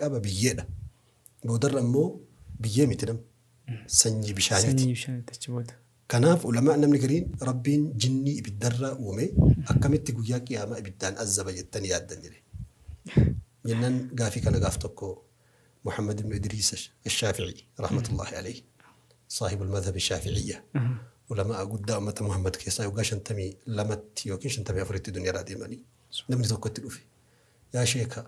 Jalqaba biyyeedha. Boodarra immoo biyyee miti namni. Sanyii bishaaniiti. Sanyii bishaaniiti achi booda. Kanaaf ulamaa namni gariin Rabbiin jinnii ibiddarraa uume akkamitti guyyaa qiyaamaa ibiddaan azzaba jettanii yaaddan jedhe. Jennaan gaafii kana gaaf tokko Muhammad ibn Idriis Ash-Shaafi'i rahmatullahi alayhi saahibul madhhab Shaafi'iyya ulamaa guddaa ummata Muhammad keessaa waggaa 52tti yookiin 54tti duniyaarraa deemanii namni tokko itti dhufe. Yaa sheeka,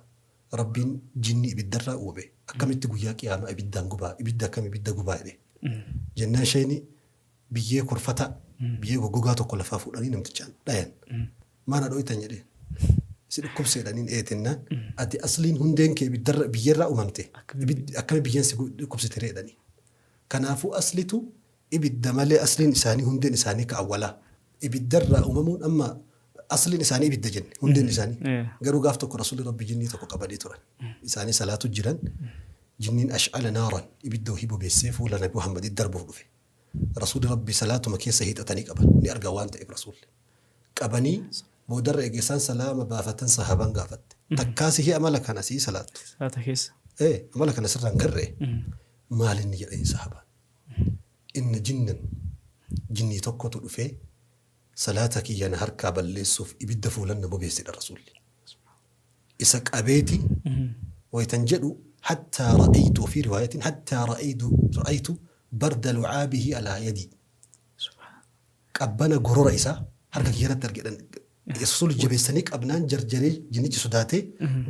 Rabbiin jinnii ibiddarraa uume akkamitti guyyaa qiyaamaa ibiddaan gubaa, ibidda akkam ibidda gubaa jedhe. Jennaan sheeyni biyyee korfataa, biyyee goggogaa tokko lafaa fuudhanii namtichaan dhayan. Maa na dhoytan jedheen. Si dhukkubse jedhaniin ee jennaan ati asliin hundeen kee ibiddarra biyyeerraa uumamte akkami biyyeen si dhukkubsite ree jedhanii. Kanaafuu aslitu ibidda malee asliin isaanii hundeen isaanii ka awwalaa. Ibiddarraa uumamuun amma asliin isaanii ibidda jenne hundeen isaanii. Garuu gaaf tokko Rasuulli Rabbi jinnii tokko qabanii turan. Isaanii salaatu jiran jinniin ash'ala naaran ibidda wahii bobeessee fuula Nabi Muhammaditti darbuuf dhufe. Rasuulli Rabbi salaatuma keessa hiixatanii qaban. Ni argan waan ta'eef Rasuulli. Qabanii boodarra eega isaan salaama baafatan sahaabaan gaafatte. Takkaa sihii amala kana sii salaattu. Salaata keessa. Ee amala kana sirraan garree maal inni jedhanii sahaabaan. Inna jinnan, jinnii tokkotu dhufee salaata kiyya na harkaa balleessuuf ibidda fuulan na bobeesse jedhan Rasuulli. Isa qabeeti waytan jedhu hattaa ra'aytu wa fii riwaayatin hattaa ra'aytu ra'aytu barda lu'aabihi alaa yadii. Qabbana gorora isaa harka kiyya irratti arge jedhan. Rasuulli jabeessanii qabnaan jarjaree jinnichi sodaatee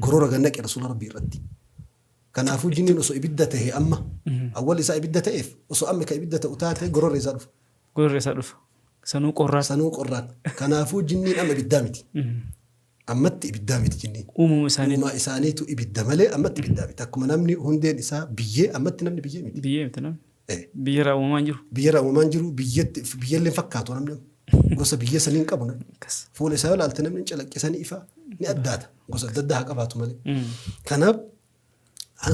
gorora gad naqe Rasuula Rabbii irratti. Kanaafuu jinniin osoo ibidda tahee amma awwalli isaa ibidda ta'eef osoo amma ka ibidda ta'u taate gororri isaa dhufa. Gororri isaa dhufa. Sanuu qorraan. Sanuu qorraan. Kanaafuu jinniin amma ibiddaa miti. Ammatti ibiddaa miti jinniin. Uumama isaanii. Uumaa isaaniitu ibidda malee ammatti ibiddaa miti. Akkuma namni hundeen isaa biyyee ammatti namni biyyee miti. Biyyee miti namni. Biyyarraa uumamaa hin jiru. Biyyarraa uumamaa hin jiru biyyetti biyyellee hin fakkaatu namni amma. Gosa biyyee sanii hin qabu namni. Akkas. Fuula isaa yoo ilaalte namni hin calaqqisanii ifa ni addaata. Gosa adda addaa haa qabaatu malee. Kanaaf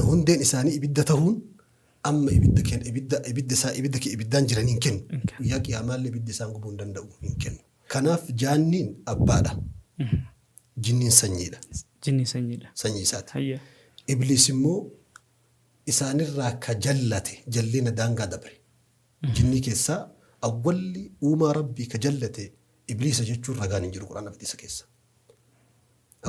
hundeen isaanii ibidda tahuun amma ibidda kenna ibidda ibidda isaa ibidda kee ibiddaan jiranii hin kennu. Hin kennu. Guyyaa qiyaamaallee ibiddi isaan gubuu hin danda'u hin kennu. Kanaaf jaanniin abbaadha. Jinniin sanyiidha. Jinniin sanyiidha. Sanyii isaati. Hayya. Ibliis immoo isaanirraa ka jallate jallina daangaa dabre. Jinnii keessaa awwalli uumaa Rabbii ka jallate Ibliisa jechuun ragaan hin jiru Qur'aana fi Hadiisa keessa.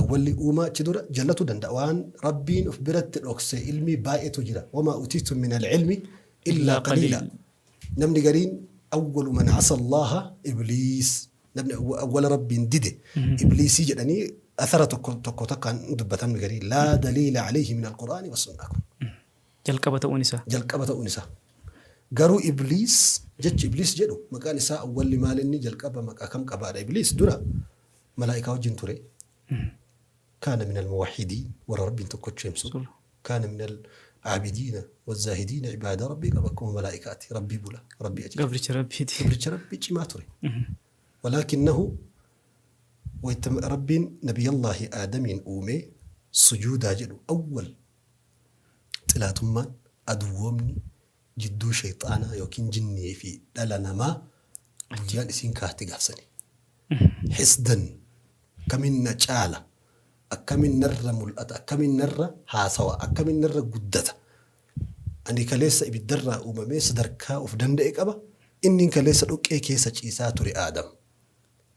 Awwalli uumaa achi dura jallatuu danda'a. Waan Rabbiin of biratti dhokse ilmii baay'eetu jira. Wamaa utiitum min al-ilmi illaa qaliila. Namni gariin awwalu man asa Allaaha Ibliis. Namni awwala Rabbiin dide Ibliisii jedhanii athara tokko tokko takkaan dubbatan namni gariin. Laa daliila alayhi min al-Qur'aani wa sunnaa kun. Jalqaba ta'uun isaa. Jalqaba ta'uun isaa. Garuu Ibliis jechi Ibliis jedhu maqaan isaa awwalli maal inni jalqaba maqaa kam qabaadha Ibliis dura malaa'ikaa wajjin ture. Kaana minal muwahhidiin warra Rabbiin tokkochoomsu. Kaana minal aabidiina wazaahidiina ibaadaa Rabbii qaba akkuma malaa'ikaati Rabbii bula Rabbii ajaja. Gabricha Rabbiiti. Gabricha Rabbii cimaa ture. Walaakinnahu wayta Rabbiin Nabiyallaahi Aadamiin uumee sujuudaa jedhu awwal xilaatummaan aduwwoomni jidduu sheyxaanaa yookiin jinnii fi dhala namaa guyyaan isiin kaate gaafsani. Hisdan akkamin na caala, akkamin narra mul'ata, akkamin narra haasawa, akkamin narra guddata. Ani kaleessa ibiddarraa uumamee sadarkaa of danda'e qaba, innin kaleessa dhoqqee keessa ciisaa ture Aadam.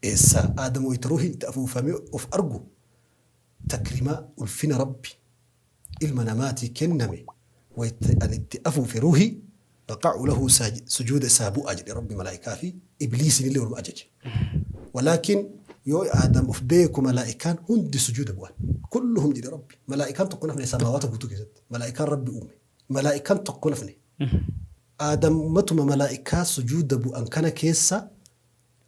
Eessaa? Aadam wayta ruuhiin itti afuufamee of argu takrimaa, ulfina Rabbi ilma namaatii kenname wayta ani itti afuufe ruuhii, faqa'uu lahu saajid, sujuuda isaa bu'aa jedhe Rabbi malaa'ikaa fi Ibliisiinillee waluma ajaje. Walaakin yoo Aadam of beeku malaa'ikaan hundi sujuuda bu'an. Kulluhum jedhe Rabbi. Malaa'ikaan tokko hin hafne samaawaata guutuu keessatti. Malaa'ikaan Rabbi uume. Malaa'ikaan tokko hin hafne. Aadam matuma malaa'ikaa sujuuda bu'an kana keessa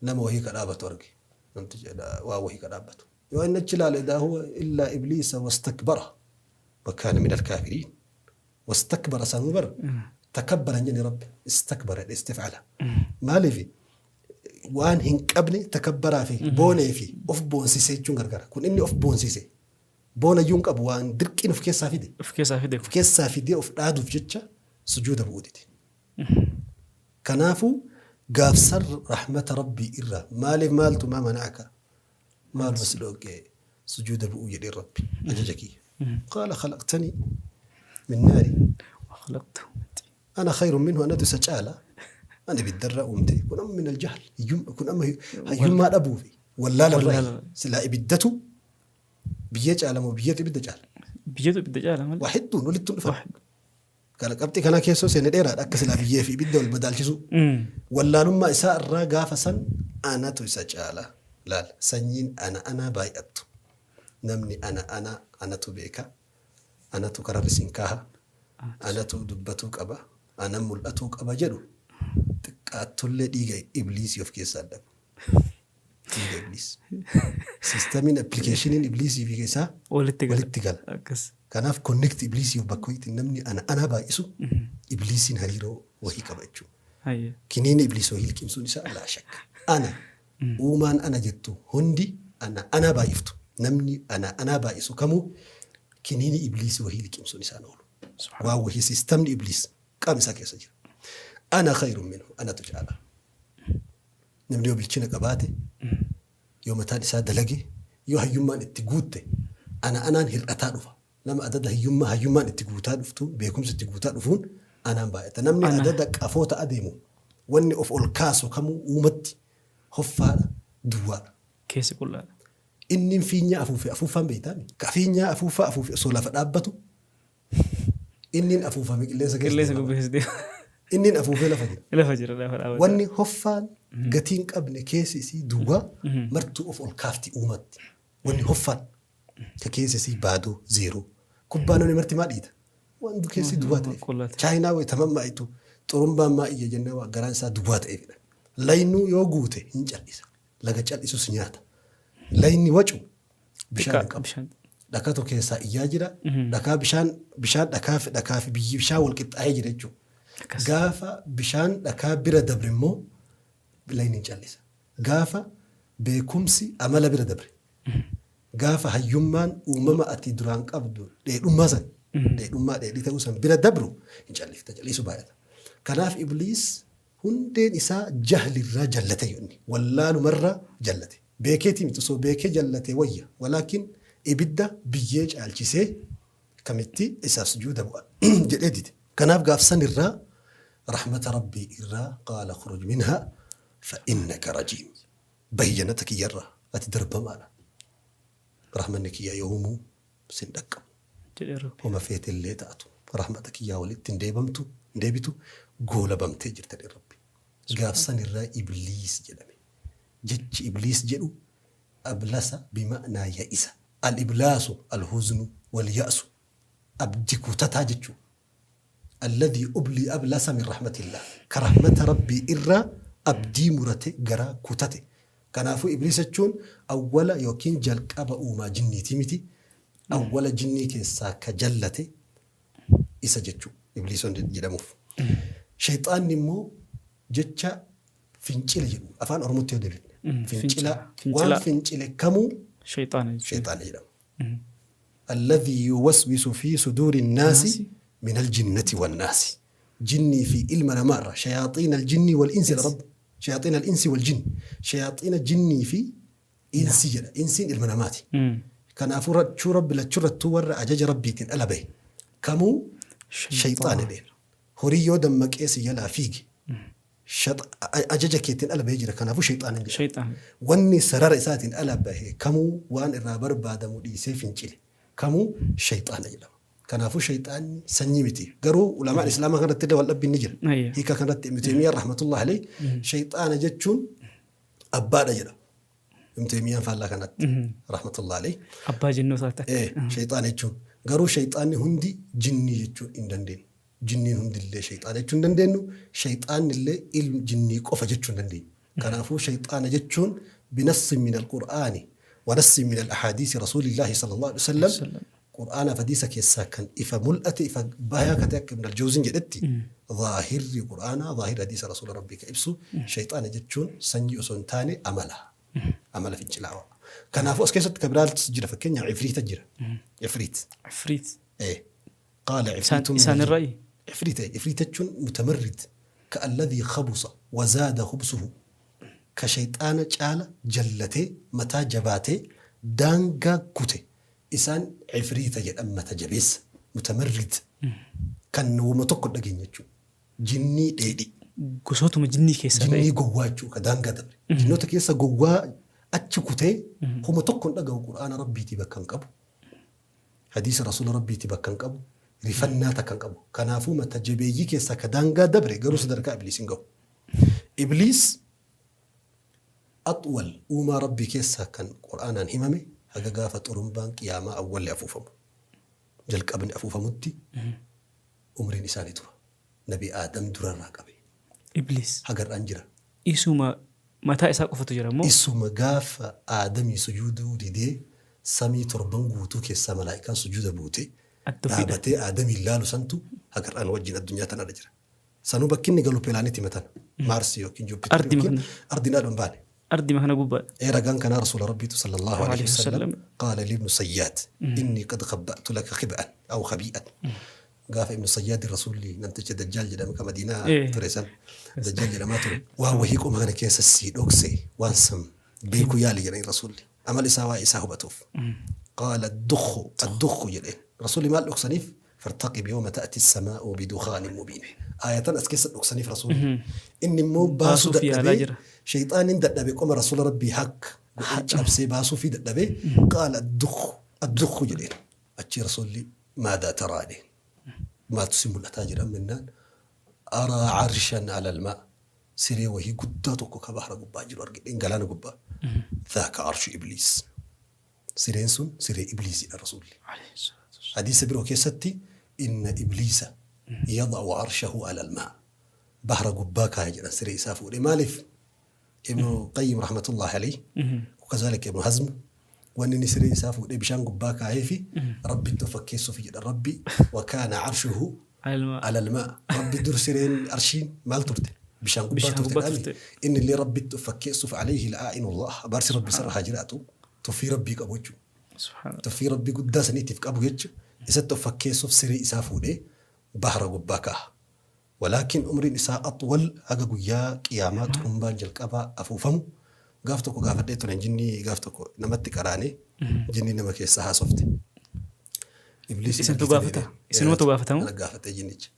nama wahii ka dhaabatu arge. Namtichi waa wahii ka dhaabbatu. Yoo inni achi ilaale idaa huwa illaa ibliisa wastakbara wa kaana minal kaafiriin. Wastakbara sanuu bar takabbara hin jenne Rabbi istakbara jedhe istifcala. Maaliif waan hin qabne takabbaraa fi boonee fi of boonsise jechuun gargara. Kun inni of boonsise boona iyyuu hin qabu waan dirqiin of keessaa fide. Of keessaa fide. Of keessaa fidee of dhaaduuf jecha sujuuda bu'uu dide. Kanaafuu gaafsan rahmata Rabbii irraa maaliif maaltu maa mana'aka maaluma si dhoogge sujuuda bu'uu jedheen Rabbi ajaja kiyya. Qaala khalaqtanii Min naari. Wa khalaqtahu min tiin. Ana khayrun minhu anatu isa caala. Ani ibiddarraa uumte. Kun amma min aljahl. Kun amma hayyummaa dhabuu fi wallaala irraa. Wallaala. Silaa ibiddatu biyyee caala moo biyyeetu ibidda caala? Biyyatu ibidda caala malee. Waa hedduun walitti hin dhufan. Kana qabxii kanaa keessoo seene dheeraadha akka silaa biyyee fi ibidda wal madaalchisuu. Wallaalummaa isaa irraa gaafa san anatu isa caala. Laal sanyiin ana anaa baay'attu. Namni ana ana anatu beeka. Anatu kararri sin kaaha. Anatu dubbatuu qaba. Anan mul'atuu qaba jedhu xiqqaattullee dhiiga ibliisii of keessaa hin dhabu. Dhiiga ibliis. Siistamiin appilikeeshiniin ibliisii fi isaa Walitti gala. walitti gala. Akkas. Kanaaf connect ibliisii bakka wayiitti namni ana anaa baay'isu ibliisiin hariiroo wahii qaba jechuudha. Hayyee. Kiniini ibliis wahii liqimsuun isaa laa shakka. Ana uumaan ana jettu hundi ana anaa baay'iftu. Namni ana anaa baay'isu kamuu kiniini ibliisii wahii liqimsuun isaan oolu. Subhaan. Waan wahii siistamni ibliis qaama isaa keessa jira. Ana khayrun minhu anatu caala. Namni yoo bilchina qabaate yoo mataan isaa dalage yoo hayyummaan itti guutte ana anaan hir'ataa dhufa. Nama adada hiyyummaa hayyummaan itti guutaa dhuftu beekumsi itti guutaa dhufuun anaan baay'ata. Namni Ana. adada qafoo ta'a deemu wanni of ol kaasu kamuu uumatti hoffaadha duwwaadha. Keessi qullaadha. Inni fiinyaa afuufe afuuffaan beektaami. Ka fiinyaa afuuffaa afuufe osoo lafa dhaabbatu inni afuufame qilleensa keessa Qilleensa deema. gubbeessa deema. Inni afuufee lafa jira. Lafa jira lafa dhaabata. Wanni hoffaan gatii hin qabne keessi isii duwwaa martuu of ol kaafti uumatti. Wanni hoffaan ka keessi isii baaduu zeeroo. Kubbaa namni marti maa dhiita? Waan keessi duwwaa ta'eef. Qullaa ta'e. Chaayinaa wayi tamammaa xurumbaan maa iyya jennee waa garaan isaa duwwaa ta'eefidha. Laynuu yoo guute hin cal'isa. Laga cal'isus nyaata. Layni wacu bishaan hin qabu. Bishaan. Dhakatu keessaa iyyaa jira. Dhakaa bishaan bishaan dhakaa fi dhakaa fi biyyi bishaan wal qixxaa'ee jira jechuudha. Akkas. Gaafa bishaan dhakaa bira dabre immoo layni hin callisa. Gaafa beekumsi amala bira dabre. Gaafa hayyummaan uumama ati duraan qabdu dheedhummaa san dheedhummaa dheedhii ta'uu san bira dabru hin callifta callisu baay'ata. Kanaaf ibliis hundeen isaa jahlirraa jallate inni wallaalumarraa jallate. Beekeetii miti osoo beekee jallate wayya walaakin ibidda biyyee caalchisee kamitti isaaf sujuuda bu'a jedhee dide. Kanaaf gaafsan irraa rahmata rabbii irraa qaala khruj minhaa fa innaka rajiim. Bahi jannata kiyyarraa ati darbamaadha. Rahmanni kiyya yoomuu sin dhaqqabu. Jedhee Rabbi. Homa feetellee taatu rahmata kiyyaa walitti hin deebamtu hin deebitu goolabamtee jirta jedhe Rabbi. Gaafsan irraa ibliis jedhame. Jechi ibliis jedhu ablasa bima'naa ya'isa. Al-iblaasu al-huznu wal-ya'su. Abdi kutataa jechuudha. Alladhii ublii ablasa min rahmatillah. Ka rahmata Rabbii irraa abdii murate garaa kutate. Kanaafuu ibliis jechuun awwala yookiin jalqaba uumaa jinniitii miti. Awwala jinnii keessaa ka jallate isa jechuu ibliis wanti jedhamuuf. Shayxaanni immoo jecha fincila jedhu afaan Oromootti yoo deebifne fincila Fincila. waan fincile kamuu Shayxaana jechuudha. shayxaana jedhama. Alladhii yuwaswisu fi suduuri nnaasi min aljinnati wannaasi. Jinnii fi ilma namaarra shayaaxiina aljinni wal insi rabbi shayaaxiina al-insi wal jinn shayaaxiina jinnii fi insi jedha insiin ilma namaati. Kanaafuu rachuu rabbi lachurrattuu warra ajaja rabbiitiin ala bahe kamuu shayxaana jedheen. Horii yoo dammaqee si jalaa fiige ajaja keetiin ala bahee jira kanaafuu shayxaana jedhama. Shayxaana. Wanni sarara isaatiin ala bahe kamuu waan irraa barbaadamu dhiisee fincile kamuu shayxaana jedhama. Kanaafuu shayxaanni sanyii miti. Garuu ulamaan islaamaa kanatti illee wal dhabbiin ni jira. Ayya. Hiika kanatti Ibn Taymiyyaan rahmatullah alayhi shayxaana jechuun abbaadha jedha. Ibn Taymiyyaan faallaa kanatti rahmatullah alayhi. Abbaa jinnoo isaatti akka. Shayxaana jechuun garuu shayxaanni hundi jinnii jechuu hin dandeenyu. Jinniin hundillee shayxaana jechuu hin dandeenyu. Shayxaanni illee ilmi jinnii qofa jechuu hin dandeenyu. Kanaafuu shayxaana jechuun binassin min alqur'aani wa nassin min alahaadiisi rasuulillaahi sallallahu alaihi wasallam qur'aana fi hadiisa keessaa kan ifa mul'ate ifa bayaa kate akka Ibn al-Jawziin jedhetti zaahirri qur'aanaa zaahirri hadiisa rasuula rabbii ka ibsu shayxaana jechuun sanyii osoo hin taane amala. Amala fincilaawaa. Kanaafuu as keessatti ka biraatu jira fakkeenyaaf ifriita jira. Ifriit. Ifriit. Qaala ifriitun Isaan irraayi? Ifriit ifriit jechuun mutamarrid ka alladhii khabusa wa zaada khubsuhu ka shayxaana caala jallatee mataa jabaatee daangaa kute isaan ifriita jedhan mata jabeessa. Mutamarrid kan wama tokko dhageenye jechuudha. Jinnii dheedhii. Gosootuma jinnii keessaa ta'e. Jinnii gowwaa jechuudha ka daangaa dabre. Jinnoota keessa gowwaa achi kutee homa tokko hin dhaga'u Qur'aana Rabbiitii bakka hin qabu. Hadiisa Rasuula Rabbiitii bakka hin qabu. Rifannaa takka hin qabu. Kanaafuu mata jabeeyyii keessaa ka daangaa dabre garuu sadarkaa Ibliis hin gahu. Ibliis Axwal uumaa Rabbii keessaa kan Qur'aanaan himame haga gaafa xurumbaan qiyaamaa awwalli afuufamu, jalqabni afuufamutti umriin isaa ni tura. Nabi Aadam durarraa qabee. Ibliis. Haga har'aan jira. Isuma mataa isaa qofatu jira moo? Isuma gaafa Aadamii sujuuduu didee samii torban guutuu keessaa malaa'ikaan sujuuda buute Adda ofiidha. dhaabatee Aadamiin laalu santu haga har'aan wajjin addunyaa tanarra jira. Sanuu bakki inni galu pilaanitima tana. Maarsi yookiin Juupiter Ardima yookiin kana. ardiin aduu hin baane. Ardima kana gubbaadha. Ee ragaan kanaa Rasuula Rabbiitu sallallahu alaihi Alaihi wasallam wasallam. qaala libnu Sayyaad inni qad khabba'tu laka khib'an aw khabi'an. Gaafa ibnu Sayyaadi Rasuulli namticha Dajjaal jedhame ka Madiinaa ture san Dajjaal jedhamaa ture. Waan wahii qoma kana keessa sii dhokse waan san beekuu yaali jedhanii Rasuulli. Amala isaa waa'ee isaa hubatuuf. Qaala addukhu addukhu jedheen. Rasuulli maal dhoksaniif? Fartaqib yawma ta'ti as-samaa'u bidukhaanin mubiin. Aaya tan as keessa dhoksaniif Rasuulli. Inni immoo baasuu Baasuuf yaalaa dadhabee jira. sheyxaaniin dadhabe qoma Rasuula Rabbii hak godhee cabsee baasuufii dadhabee qaala addukhu addukhu jedheen. Achii Rasuulli maadaa taraa jedheen. Maaltu si mul'ataa jira amma jennaan araa arshan alal maa siree wahii guddaa tokko ka bahra gubbaa jiru argedheen galaana gubbaa. Dhaaka arshu ibliis. Sireen sun siree Ibliisiidha Rasuulli. Hadiisa biroo keessatti inna Ibliisa yada'u arshahu alal maa. Bahra gubbaa kaaya jedhan siree isaa fuudhee maaliif? Ibnu Qayyim rahmatullahi alayhi wakazaalika Ibnu Hazm wanni inni siree isaa fuudhee bishaan gubbaa kaayeefi Rabbitti of fakkeessuufi jedhan Rabbi wakaana arshuhu alal maa. Rabbi dur sireen arshiin maal turte? Bishaan gubbaa Bishaan turte gubbaa dhaami. turte. Inni illee Rabbitti of fakkeessuuf alayhi la'aa'inullah abaarsi Rabbi isarra haa jiraatu. Tuffii Rabbii qabu jechuudha. Subhaanallah. Tuffii Rabbii guddaa saniitiif qabu jecha isatti of fakkeessuuf siree isaa fuudhee bahra gubbaa kaaha. Walaakin umriin isaa axwal haga guyyaa qiyaamaa xurumbaan jalqabaa afuufamu. Gaaf tokko gaafadhee ture jinnii gaaf tokko namatti qaraanee jinnii nama keessaa haasofte. Ibliis hin Isintu argitanii gaafata? ree? Isinumatu gaafatamu? Ana gaafate jinnicha.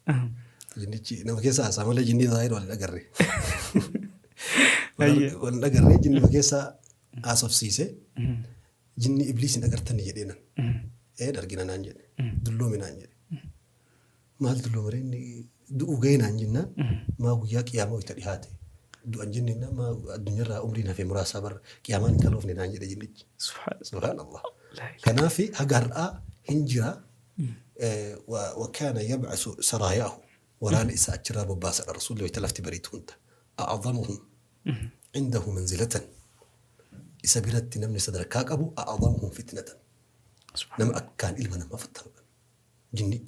Jinnichi nama keessa haasaa malee jinnii zaahir wal hin agarre. Ayyee. Wal hin agarre jinni nama keessa haasofsiise. Jinni ibliis hin agartanii jedheenan. Ee argina naan jedhe. Dulloomi naan jedhe. Maal dullooma ree inni du'uu ga'e naan jennaan maa guyyaa qiyaamaa wayita dhihaate du'an jenneenna maa addunyaarraa umriin hafe muraasaa bar qiyaamaan hin kaloofne naan jedhe jinnichi. Subhaanallah. Subhaanallah. Laa ilaaha. Kanaaf haga har'aa hin jira. Wa kaana yab'asu saraayaahu waraana isaa achirraa bobbaasadha rasuulli wayita lafti bariitu hunda. A'azamuhum indahu manzilatan isa biratti namni sadarkaa qabu a'azamuhum fitnatan nama akkaan ilma namaa fattanudha.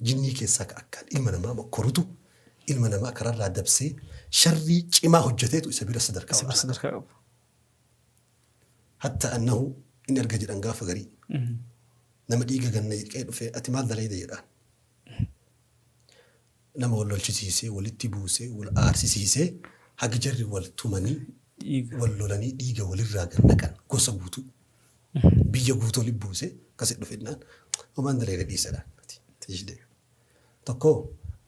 Jinnii keessaa ka akkaan ilma namaa mokkorutu ilma namaa kararraa dabsee sharrii cimaa hojjateetu isa bira sadarkaa Isa bira ol'aanaa qaba. sadarkaa qaba. Hatta annahu inni erga jedhan gaafa garii nama dhiiga ganna qe'ee dhufee ati maal dalayda jedhaan. Nama wal lolchisiisee walitti buusee wal aarsisiisee haga jarri wal tumanii Dhiiga. wal lolanii dhiiga walirraa gad naqan gosa guutuu biyya guutuu walitti buusee akkasitti dhufe jennaan homaan dalayda dhiisadhaan. Tokko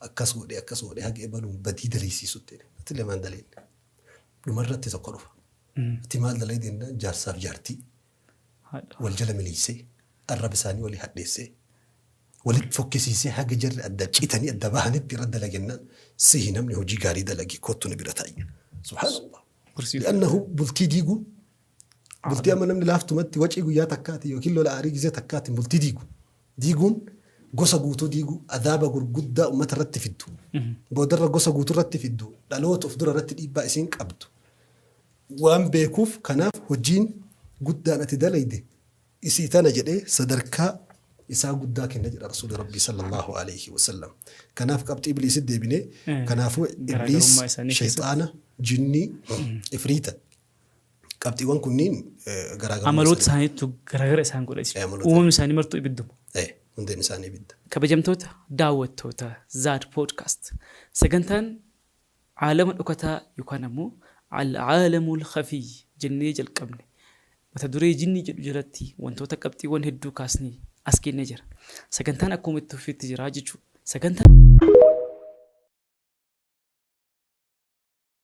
akkas godhee akkas godhee haga ebaluun badii dalaysiisutti jedhe. Atillee maan dalayne. Dhumarratti tokko dhufa. Ati maal dalayde jennaan jaarsaaf jaartii wal jala miliisee arraba isaanii walii hadheessee walitti fokkisiisee haga jarri adda citanii adda bahanitti irra dalagennaan sihi namni hojii gaarii dalage kottu na bira taa'i. Subhaanallah. Li'annahu bultii diiguun bultii amma namni laaftumatti wacii guyyaa takkaati yookiin lola aarii gizee takkaatiin bultii diigu. Diiguun gosa guutuu diiguu adaaba gurguddaa ummata irratti fiddu. Boodarra gosa guutuu irratti fiddu dhaloota of dura irratti dhiibbaa isiin qabdu. Waan beekuuf kanaaf hojiin guddaan ati dalayde isii tana jedhee sadarkaa isaa guddaa kenna jedha Rasuulli Rabbii sallallaahu aleyhi wa sallam. Kanaaf qabxii Ibliisitti deebinee kanaafuu Ibliis, Garaagarummaa isaanii keessatti. sheyxaana, jinnii, ifriita qabxiiwwan kunniin garaagarummaa Amaloota isaanii. isaaniitu garaagara isaan godha. Amaloota. Uumamni isaanii martuu ibidduma. Hundeen isaanii ibidda. Kabajamtoota daawwattoota Zaad Podcast sagantaan Aalama dhokataa yookaan ammoo Al-Aalamul Khafiyy jennee jalqabne. Mata duree jinnii jedhu jalatti wantoota qabxiiwwan hedduu kaasnee As kennee jira. Sagantaan akkuma itti fufetti jira jechuudha. Sagantaan.